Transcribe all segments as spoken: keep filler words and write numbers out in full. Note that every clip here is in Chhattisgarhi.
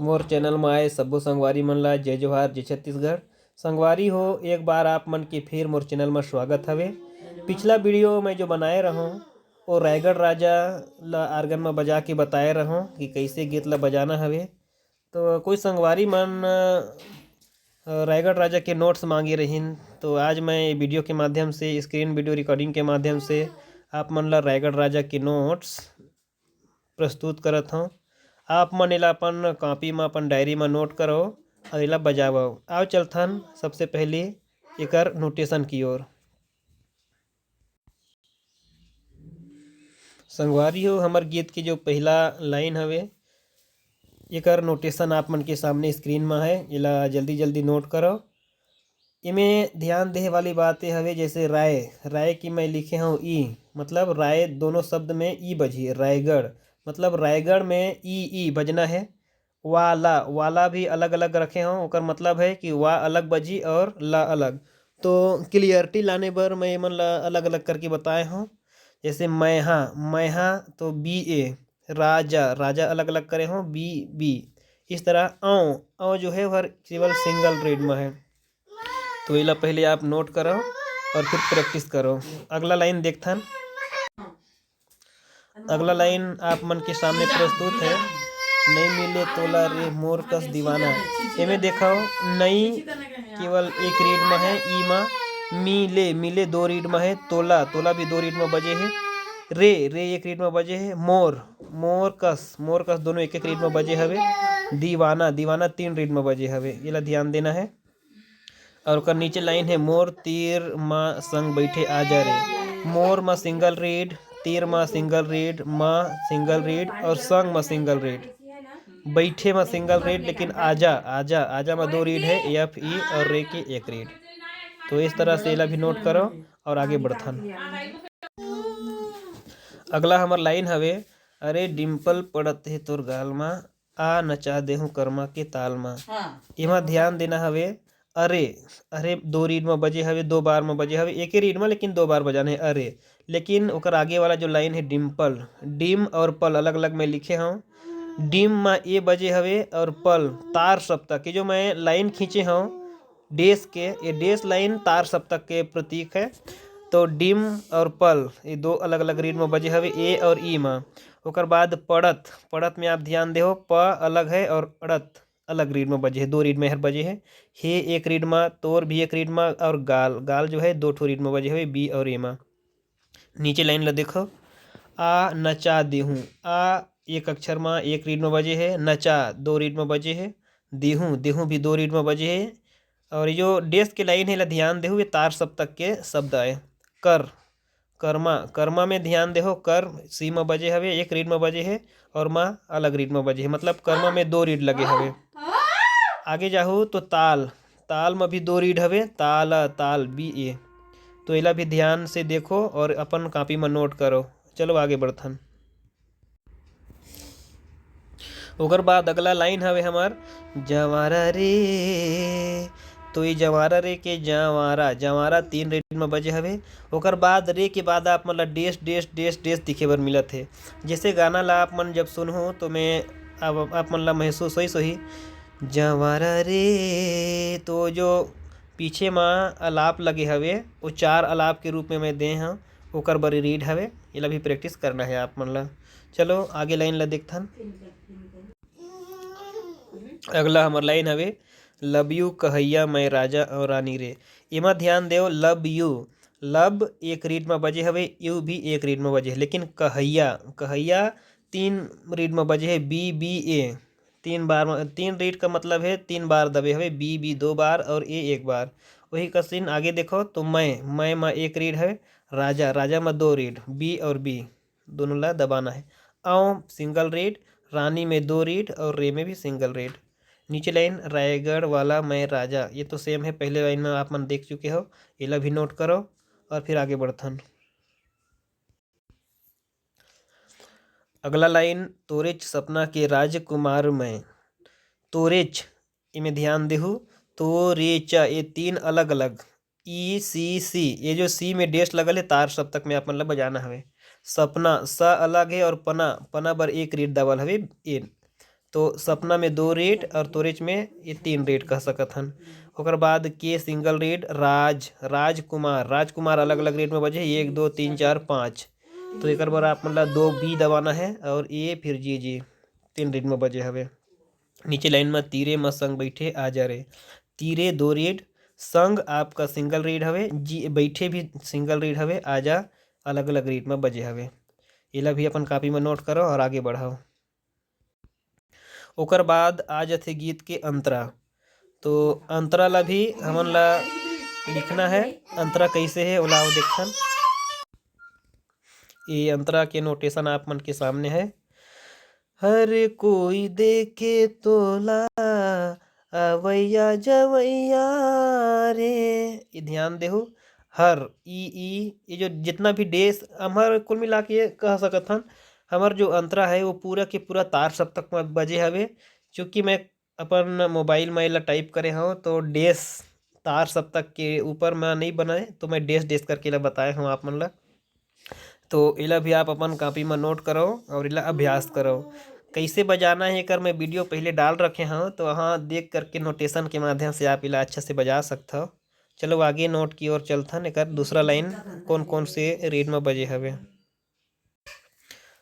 मोर चैनल म आए सब्बो संगवारी मन ला जय जोहार, जय छत्तीसगढ़। संगवारी हो, एक बार आप मन के फिर मोर चैनल म स्वागत हवे। पिछला वीडियो मैं जो बनाए रहूँ, वो रायगढ़ राजा ला आर्गन म बजा के बताए रहूँ कि कैसे गीत ला बजाना हवे। तो कोई संगवारी मन अ, रायगढ़ राजा के नोट्स मांगे रहिन, तो आज मैं ये वीडियो के माध्यम से, स्क्रीन वीडियो रिकॉर्डिंग के माध्यम से आप मन ला रायगढ़ राजा के नोट्स प्रस्तुत करत हूँ। आप मन एला अपन कॉपी में, अपन डायरी में नोट करो और एला बजावो। आओ चलथन सबसे पहले एकर नोटेशन की ओर। संगवारी हो, हमर गीत के जो पहला लाइन हवे, एकर नोटेशन आप मन के सामने स्क्रीन में है, एला जल्दी जल्दी नोट करो। एमे ध्यान देहे वाली बात ये हवे, जैसे राय, राय की मैं लिखे हूँ ई, मतलब राय दोनों शब्द में ई बजी, रायगढ़, मतलब रायगढ़ में ई, ई बजना है। वाला, वाला भी अलग अलग रखे हूँ, ओकर मतलब है कि वा अलग बजी और ला अलग। तो क्लियरिटी लाने बर मैं एमन ला अलग अलग करके बताए हूँ। जैसे मैहा, मैहा तो बी ए, राजा, राजा अलग अलग करे हूँ, बी बी। इस तरह औ, औ जो है हर केवल सिंगल रीड में है। तो एला पहले आप नोट करो और फिर प्रैक्टिस करो। अगला लाइन देखथन। अगला लाइन आप मन के सामने प्रस्तुत है, नई मिले तोला रे मोर कस दीवाना। एमे देखो, नई केवल एक रीड में है, ई मा, मिले, मिले दो रीड में है, तोला, तोला भी दो रीड में बजे है, रे, रे एक रीड में बजे है, मोर, मोर कस, मोर कस दोनों एक एक रीड में बजे हवे, दीवाना, दीवाना तीन रीड में बजे हवे, एला ध्यान देना है। और ओकर नीचे लाइन है, मोर तीर मा संग बैठे आजा रे। मोर मा सिंगल रीड, तीर मा सिंगल रीड, मा सिंगल रीड और संग मा सिंगल रीड। बैठे मा सिंगल रीड, लेकिन आजा, आजा, आजा मा दो रीड है, एफ ई और रे के एक रीड। तो इस तरह से एला भी नोट करो और आगे बढ़थन। अगला हमर लाइन हवे, अरे डिम्पल पड़त हे तोर गाल मा, आ नचा देहूं करमा के ताल मा। हाँ। एमा ध्यान देना हवे, अरे, अरे दो रीड में बजे हवे, दो बार में बजे हवे, एके रीड में लेकिन दो बार बजाना है अरे। लेकिन ओकर आगे वाला जो लाइन है डिम्पल, डिम और पल अलग अलग में लिखे हूँ। डिम में ए बजे हवे और पल तार सप्तक के जो मैं लाइन खींचे हूँ डेस के, ये डेस लाइन तार सप्तक के प्रतीक है। तो डिम और पल ये दो अलग अलग रीड में बजे हवे, ए और ई में। ओकर बाद पड़त, पड़त में आप ध्यान देहो, प अलग है और अड़त अलग रीड में बजे है, दो रीड में हर बजे है। हे एक रीड में, तोर भी एक रीड में और गाल, गाल जो है दो ठो रीड में बजे हवे, बी और ए में। नीचे लाइन ला देखो, आ नचा देहूँ, आ एक अक्षर में एक रीड में बजे है, नचा दो रीड में बजे है, देहूँ, देहूँ भी दो रीड में बजे है। और ये जो डेस के लाइन है, एला ध्यान देहू, ये तार सप्तक के शब्द आए। कर, कर्मा, कर्मा में ध्यान देहो, कर सी में बजे हवे, एक रीड में बजे है, और मा अलग रीड में बजे है, मतलब कर्मा में दो रीड लगे हवे। आगे जाहू तो ताल, ताल में भी दो रीड हवे, ताल, ताल, बी ए। तो एला भी ध्यान से देखो और अपन कॉपी में नोट करो। चलो आगे बढ़थन। ओकर बाद अगला लाइन हवे हमर, जंवारा रे। तो ये जंवारा रे के जंवारा, जंवारा तीन रीड में बजे हवे। ओकर बाद रे के बाद आप मन ला डेस, डेस, डेस, डेस दिखे बर मिलत हे। जैसे गाना ला आप मन जब सुनहू तो मैं, अब आप मन ला महसूस होइस होही, जंवारा रे। तो जो पीछे मा अलाप लगे हवे, वो चार अलाप के रूप में मैं दे हूँ, ओकर बर रीड हवे। एला भी प्रैक्टिस करना है आप मन ला। चलो आगे लाइन ला देखथन। अगला हमर लाइन हवे, लव यू कहैया मैं राजा और रानी रे। एमा ध्यान देव, लव यू, लव एक रीड में बजे हवे, यू भी एक रीड में बजे है, लेकिन कहैया, कहैया तीन रीड में बजे है, बी बी ए। तीन बार में, तीन रीड का मतलब है तीन बार दबे हवे, बी बी दो बार और ए एक बार। वही कसिन आगे देखो तो मैं, मैं में एक रीड है, राजा, राजा में दो रीड, बी और बी दोनों ला दबाना है। औ सिंगल रीड, रानी में दो रीड और रे में भी सिंगल रीड। नीचे लाइन, रायगढ़ वाला मैं राजा, ये तो सेम है, पहले लाइन में आप मन देख चुके हो, एला भी नोट करो और फिर आगे बढ़थन। अगला लाइन, तोरेच सपना के राजकुमार मैं। तोरेच, इमे ध्यान देहू, तोरेच, ये तीन अलग अलग, ई सी सी, ये जो सी में डेस लगल है, तार सप्तक में आप मन ला बजाना हवे। सपना, स अलग है और पना, पना बर एक रीड दबल हवे, ए। तो सपना में दो रीड और तोरेच में ये तीन रीड कह सकत हन। ओकर बाद के सिंगल रीड राज, राजकुमार, राजकुमार अलग अलग रीड में बजे, एक, दो, तीन, चार, पाँच। तो एकर बर आप मन ला दो बी दबाना है और ए फिर जी जी, तीन रीड में बजे हवे। नीचे लाइन में तीरे में संग बैठे आ जा रे, तीरे दो रीड, संग आपका सिंगल रीड हवे, जी बैठे भी सिंगल रीड हवे, आ जा अलग अलग रीड में बजे हवे। एला भी अपन कॉपी में नोट करो और आगे बढ़ाओ। ओकर बाद आ जाथे गीत के अंतरा। तो अंतरा ला भी हमन ला लिखना है। अंतरा कैसे है ओला देखथन। ये अंतरा के नोटेशन आप मन के सामने है। हर कोई देखे तोला अवैया जवैया रे। ये ध्यान देहू, हर ई ई ये जो जितना भी डेस हमर कुल मिला के कह सकत हन, हमर जो अंतरा है वो पूरा के पूरा तार सप्तक में बजे हवे। चूँकि मैं अपन मोबाइल में एला टाइप करे हव तो डेस तार सप्तक के ऊपर में नहीं बनाए, तो मैं डेस डेस करके एला बताए हव आप मन ला। तो एला भी आप अपन कॉपी में नोट करो और एला अभ्यास करो। कैसे बजाना है एकर मैं वीडियो पहले डाल रखे हव, तो वहाँ देख करके नोटेशन के माध्यम से आप एला अच्छा से बजा सकथव। चलो आगे नोट की ओर चलथन। एकर दूसरा लाइन कौन कौन से रीड में बजे हवे।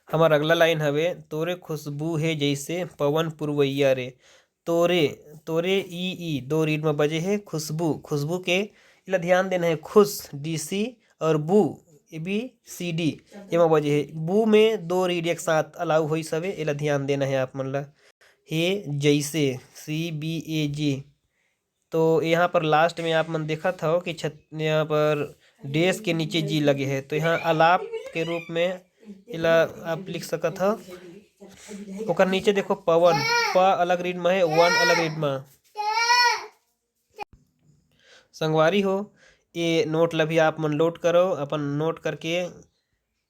हमार अगला लाइन हवे, तोरे खुशबू हे जैसे पवन पुरवैया रे। तोरे, तोरे ई ई दो रीड में बजे हे। खुशबू, खुशबू के एला ध्यान देना है। खुश डी सी और बू ए बी सी डी एमा बजे हे। बू में दो रीड एक साथ अलाउ होइस हवे, एला ध्यान देना है आप मन ला। हे जैसे सी बी ए जी। तो यहाँ पर लास्ट में आप मन देखत हव कि छत यहाँ पर डेस के नीचे जी लगे है, तो यहाँ आलाप के रूप में एला आप लिख सकत हव। ओकर नीचे देखो पवन, प अलग रीड में है, वन अलग रीड में। संगवारी हो, ये नोट ला भी आप मन नोट करो, अपन नोट करके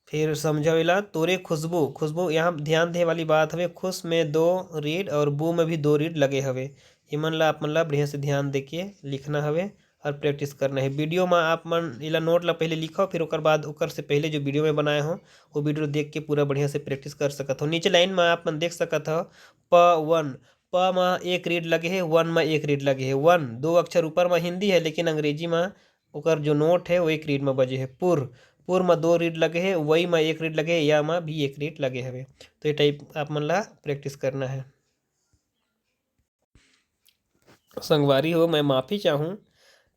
फिर समझो एला। तोरे खुशबू, खुशबू यहाँ ध्यान दे वाली बात हवे। खुश में दो रीड और बू में भी दो रीड लगे हवे। एमन ला आप मन ला बढ़िया से ध्यान दे के लिखना हवे और प्रैक्टिस करना है। वीडियो में आप मन एला नोट ला पहले लिखो, फिर ओकर बाद ओकर से पहले जो वीडियो में बनाए हो वो वीडियो देख के पूरा बढ़िया से प्रैक्टिस कर सकत हो। नीचे लाइन में आप मन देख सकत हो प वन, प म एक रीड लगे हे, वन म एक रीड लगे हे। वन दो अक्षर ऊपर म हिंदी है, लेकिन अंग्रेजी म ओकर जो नोट है वो एक रीड म बजे है। पुर, पुर म दो रीड लगे है, वई म एक रीड लगे है, या म भी एक रीड लगे हवे। तो ये टाइप आप मन ला प्रैक्टिस करना है। संगवारी हो, मैं माफ़ी चाहूँ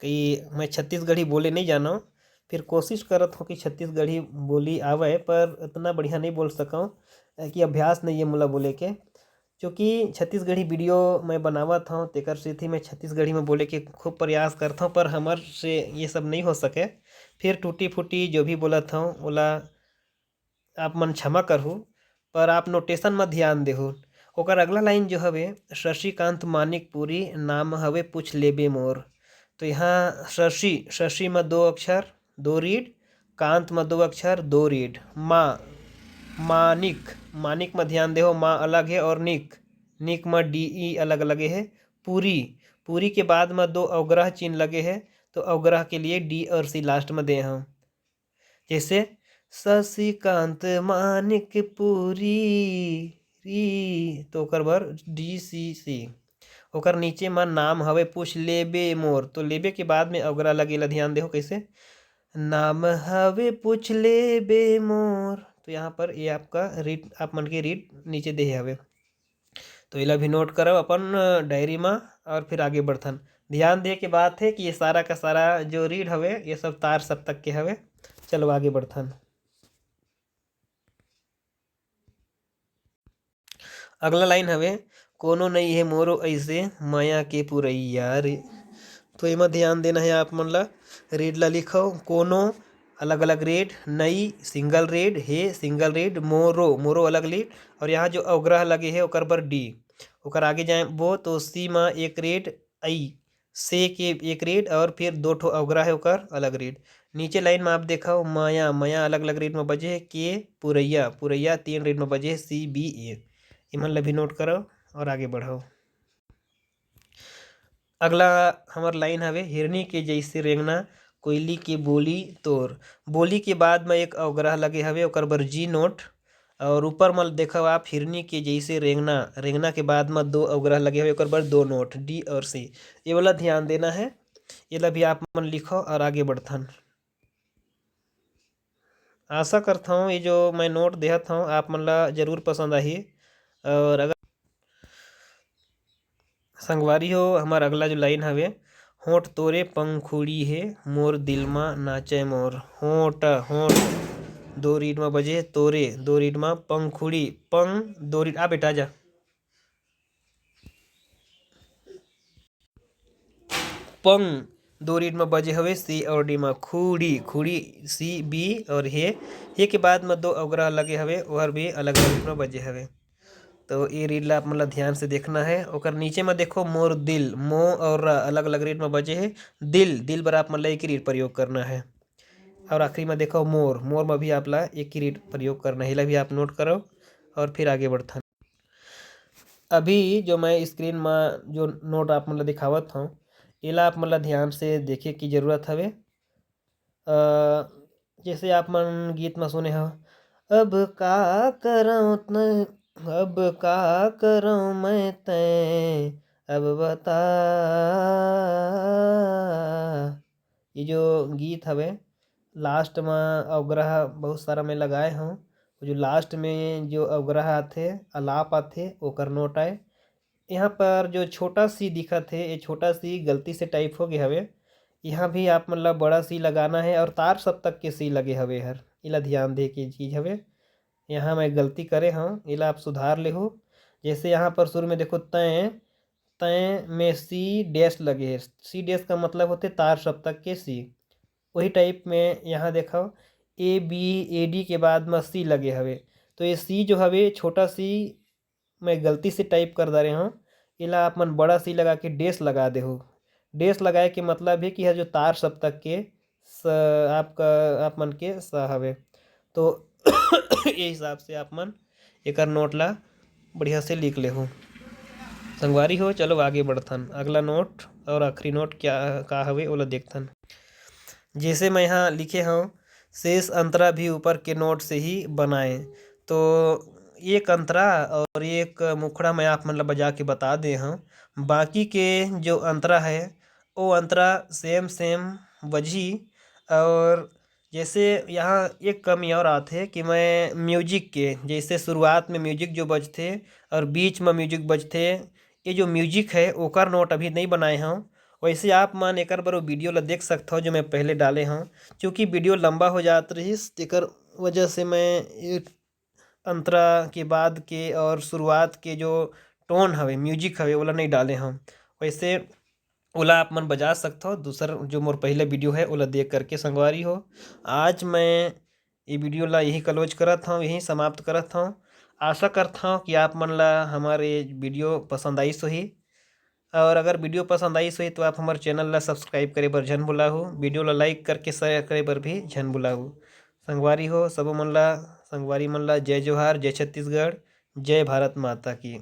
कि मैं छत्तीसगढ़ी बोले नहीं जानव, फिर कोशिश करत हूँ कि छत्तीसगढ़ी बोली आवे, पर इतना बढ़िया नहीं बोल सकव कि अभ्यास नहीं है मोला बोले के। क्योंकि छत्तीसगढ़ी वीडियो मैं बनावत हव, तेकर सेती मैं छत्तीसगढ़ी में बोले के खूब प्रयास करत हव, पर हमर से ये सब नहीं हो सके। फिर टूटी फूटी जो भी बोलत हव, ओला आप मन क्षमा करहू, पर आप नोटेशन में ध्यान देहू। ओकर अगला लाइन जो हवे, शशिकांत मानिकपुरी नाम हवे, पूछ लेबे मोर। तो यहाँ शशि, शशि में दो अक्षर, दो रीड, कांत में दो अक्षर, दो रीड। मा, मानिक, मानिक में ध्यान देहो, मा अलग है और निक, निक में डी ई अलग लगे है। पूरी, पूरी के बाद में दो अवग्रह चिन्ह लगे है, तो अवग्रह के लिए डी और सी लास्ट में दे हैं। जैसे शशिकांत मानिक पूरी री, तो ओकर बर डी सी सी। ओकर नीचे म नाम हवे पूछ लेबे मोर, तो लेबे के बाद में अवग्रह लगे ला। ध्यान देहो कैसे, नाम हवे पूछ लेबे मोर। तो यहाँ पर ये आपका रीड, आप मन के रीड नीचे दे हवे। तो एला भी नोट करब अपन डायरी में और फिर आगे बढ़थन। ध्यान दे के बात है कि ये सारा का सारा जो रीड हवे, ये सब तार सप्तक के हवे। चलो आगे बढ़थन। अगला लाइन हवे, कोनो नई हे मोरो ऐसे मया के पुरैया रे। तो एमा ध्यान देना है आप मन ला। रीड ला लिखो, कोनो अलग अलग रीड, नई सिंगल रीड, हे सिंगल रीड, मोरो, मोरो अलग रीड, और यहाँ जो अवग्रह लगे है ओकर बर डी। ओकर आगे जाए वो तो सी मा एक रीड, आई से के एक रीड और फिर दो ठो अवग्रह है ओकर अलग रीड। नीचे लाइन में आप देखो मया, मया अलग अलग रीड में बजे है, के पुरैया, पुरैया तीन रीड में बजे है, सी बी ए। इमन ला भी नोट करो और आगे बढ़ो। अगला हमर लाइन हवे, हिरनी के जैसे रेंगना, कोयली के बोली तोर। बोली के बाद में एक अवग्रह लगे हवे, ओकर बर जी नोट। और ऊपर म देखव आप हिरनी के जैसे रेंगना, रेंगना के बाद म दो अवग्रह लगे हुए, ओकर बर दो नोट डी और सी, ये वाला ध्यान देना है। ये ला भी आप मन लिखो और आगे बढ़थन। आशा करता हूँ ये जो मैं नोट देहत हूँ आप मन ला जरूर पसंद आही। और अगर संगवारी हो, हमार अगला जो लाइन हवे, होंठ तोरे पंखुड़ी हे, मोर दिल मा नाचे मोर। होंठ, होंठ दो रीड मा बजे, तोरे दो रीड मा, पंखुड़ी, पंग दो रीड, आ बेटा जा, पंग दो रीड मा बजे हवे, सी और डी मा खुड़ी, खुड़ी सी बी और हे, हे के बाद मा दो अवग्रह लगे हवे, ओहर भी अलग अलग रीड मा बजे हवे। तो ये रीड ला आप मन ला ध्यान से देखना है। ओकर नीचे मा देखो मोर दिल, मो और रा अलग अलग रीड मा बजे है। दिल, दिल बर आप मन ला एक ही रीड प्रयोग करना है। और आखिरी मा देखो मोर, मोर मा भी आप ला एक ही रीड प्रयोग करना है। एला भी आप नोट करो और फिर आगे बढ़थन। अभी जो मैं स्क्रीन मा जो नोट आप मन ला दिखावत हूँ, एला आप मन ला ध्यान से देखे की जरूरत हवे। अ, जैसे आप मन गीत म सुने हो, अब का करौं तैं, अब का करौं मैं तैं, अब बता। ये जो गीत हवे, लास्ट म अवग्रह बहुत सारा मैं लगाए हूँ। वो जो लास्ट में जो अवग्रह आथे, अलाप आथे, ओकर नोट आए। यहाँ पर जो छोटा सी दिखत हे, ये छोटा सी गलती से टाइप हो गए हवे। यहाँ भी आप मन ला बड़ा सी लगाना है और तार सप्तक के सी लगे हवे हर, एला ध्यान दे के चीज हवे। यहाँ मैं गलती करे हूँ, एला आप सुधार लेहू। जैसे यहाँ पर शुरू में देखो तैं, तैं में सी डैश लगे है। सी डैश का मतलब होते तार सप्तक के सी। वही टाइप में यहाँ देखो ए बी ए डी के बाद में सी लगे हवे, तो ये सी जो हवे छोटा सी मैं गलती से टाइप कर डारे हूँ, एला आप मन बड़ा सी लगा के डैश लगा देहू। डैश लगाए के मतलब है कि यह जो तार सप्तक के स, आपका, आप मन के स हवे। तो ये हिसाब से आप मन एकर नोट ला बढ़िया से लिख लेहू। संगवारी हो, चलो आगे बढ़थन, अगला नोट और आखिरी नोट क्या, का हवे, ओला देखथन। जैसे मैं यहाँ लिखे हूँ, शेष अंतरा भी ऊपर के नोट से ही बनाए। तो एक अंतरा और एक मुखड़ा मैं आप मन ला बजा के बता दे हूँ, बाकी के जो अंतरा है, वो अंतरा सेम सेम बजही। और जैसे यहाँ एक कमी और आथे कि मैं म्यूजिक के, जैसे शुरुआत में म्यूजिक जो बजथे और बीच में म्यूजिक बजथे, ये जो म्यूजिक है, ओकर नोट अभी नहीं बनाए हूँ। वैसे आप मन एकर बर वो वीडियो ला देख सकथव, जो मैं पहले डाले हूँ। चूँकि वीडियो लंबा हो जात रहिस, तेकर वजह से मैं ये अंतरा के बाद के और शुरुआत के जो टोन हवे, म्यूजिक हवे, ओला नहीं डाले हूँ। वैसे ओला आप मन बजा सकथव, दूसर जो मोर पहले वीडियो है, ओला देख करके। संगवारी हो, आज मैं ये वीडियो ला यही क्लोज करत हूँ, यही समाप्त करत हूँ। आशा करत हूँ कि आप मन ला हमारे वीडियो पसंद आइस होही, और अगर वीडियो पसंद आइस होही तो आप हमारे चैनल ला सब्सक्राइब करे बर झन भुलाहू, वीडियो ला लाइक करके शेयर करे बर भी झन भुलाहू। संगवारी हो, सबो मन ला, संगवारी मन ला जय जोहार, जय छत्तीसगढ़, जय भारत माता की।